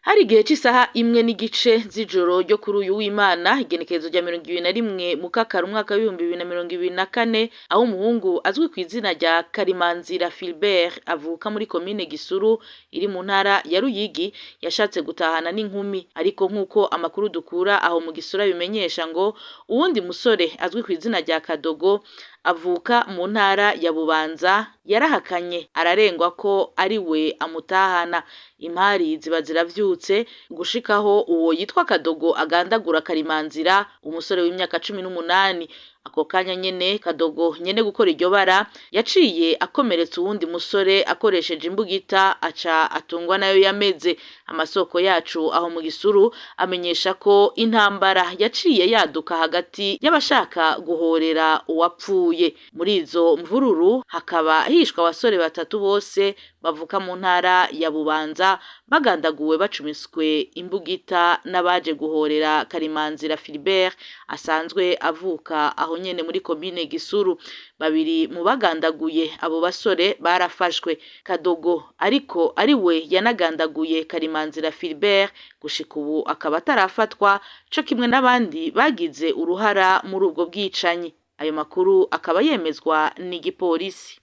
Hari igihe c'isaha 1:30 z'ijoro ryo kuri uyu w'Imana, igenekerezo rya 21 Mukakaro umwaka w'2024, aho umuhungu azwi kw'izina rya Karimanzira Philbert avuka muri komine Gisuru iri mu ntara ya Ruyigi yashatse gutahana n'inkumi, ariko nk'uko amakuru dukura aho mu Gisuru abimenyesha, ngo uwundi musore azwi kw'izina rya Kadogo avuka mu ntara ya Bubanza yarahakanye, ararengwa ko ari we amutahana. Impari ziba ziravyutse gushikaho uwo yitwa Kadogo agandagura Karimanzira, umusore w'imyaka 18. Ako kanya nyene Kadogo nyene gukora iryo bara yaciye akomeretsa uwundi musore akoresheje imbugita, aca atungwa nayo yameze. Amasoko yacu aho mu Gisuru amenyesha ko intambara yaciye yaduka hagati y'abashaka guhorera uwapfuye. Muri izo mvururu hakaba hishwe abasore batatu bose bavuka mu ntara ya Bubanza, bagandaguwe bacumiswe imbugita n'abaje guhorera Karimanzira Philbert asanzwe avuka aho nyene muri komine Gisuru. Babiri mu bagandaguye abo basore barafashwe. Kadogo ariko ari we yanagandaguye Karimanzira Philbert gushika ubu akaba atarafatwa, co kimwe n'abandi bagize uruhara muri ubwo bwicanyi. Ayo makuru akaba yemezwa n'igipolisi.